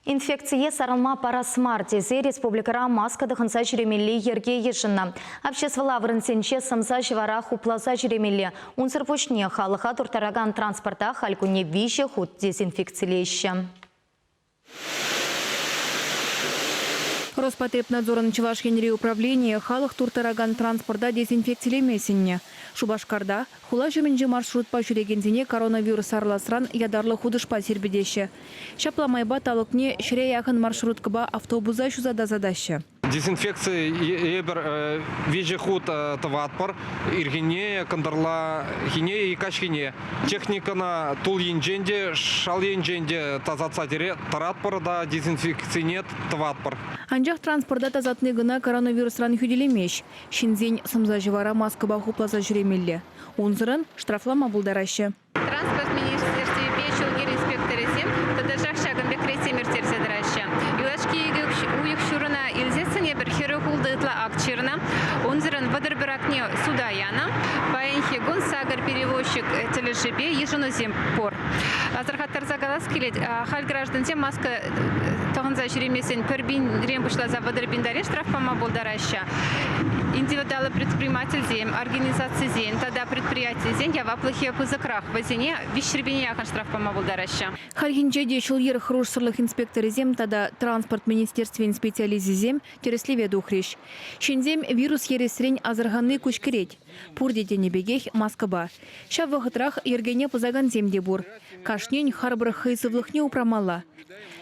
Инфекцие сарӑлма парас мар тесе республикӑра маска тӑхӑнса ҫӳремелли йӗрке йышӑннӑ. Обществӑлла вырӑнсенче сӑмса-ҫӑвара хупласа ҫӳремелле. Унсӑр пуҫне халӑха турттаракан транспорта халь кунне виҫӗ хут дезинфекцилеҫҫӗ. Роспотребнадзорӑн Чӑваш Енри управленийӗ халӑх турттаракан транспорта дезинфекцилеме сӗннӗ. Шупашкарта Хула ҫумӗнчи маршрутпа ҫӳрекенсене коронавирус сарӑласран ятарлӑ хутӑшпа сирпӗтеҫҫӗ. Ҫапла майпа талӑкне ҫӗре яхӑн маршруткӑпа автобуса ҫуса тасатаҫҫӗ. Дезинфекци эпир виҫӗ хут тӑватпӑр. Ирхине, кӑнтӑрлахине и каҫхине. Техникӑна тул енчен те, шал енчен те тасатса тӑратпӑр та дезинфекцине тӑватпӑр. Анчах транспорта тасатни кӑна коронавирусран хӳтӗлемест. Ҫынсен сӑмса-ҫӑвара маскӑпа хупласа ҫӳремелле. Унсӑрӑн штрафлама пултараҫҫӗ. Транспорт министерствипе ҫул-йӗр инспекторӗсем тӑтӑшах ҫакӑн пек рейдсем ирттерсе тӑраҫҫӗ. Юлашки икӗ уйӑх ҫурӑна илсессӗн эпир 46 ытла акт ҫырнӑ. Унсӑрӑн 31 актне суда янӑ. Паянхи кун сакӑр перевозчик тӗлӗшӗпе йышӑнусем пур. Асӑрхаттарса калас килет, халь граждансем маска тӑхӑнса ҫӳремесен пӗр пинрен пуҫласа 30 пин таран штраф пама пултараҫҫӗ. Индивидуаллӑ предпринимательсем, организацисен тата предприятисен яваплӑхӗ пысӑкрах. Вӗсене виҫҫӗр пине яхӑн штраф пама пултараҫҫӗ. Хальхинче те ҫул-йӗр хӑрушсӑрлӑх инспекторӗсем тата транспорт министерствин специалисчӗсем тӗрӗслеве тухрӗҫ. Ҫынсем вирус ересрен асӑрханни куҫкӗрет. Пурте тенӗ пекех маскӑпа. Ҫав вӑхӑтрах йӗркене пӑсакансем те пур. Кашнин харпӑр хӑй сывлӑхне упрамалла.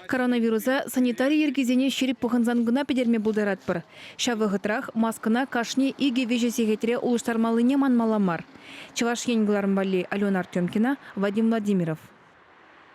Коронавируса санитари йӗркисене ҫирӗп пӑхӑнсан кӑна пӗтерме пултаратпӑр. Ҫав вӑхӑтрах маскӑна кашни икӗ-виҫӗ сехетре улӑштармаллине манмалла мар. Чӑваш Ен кӑларӑм валли Алена Артемкина, Вадим Владимиров.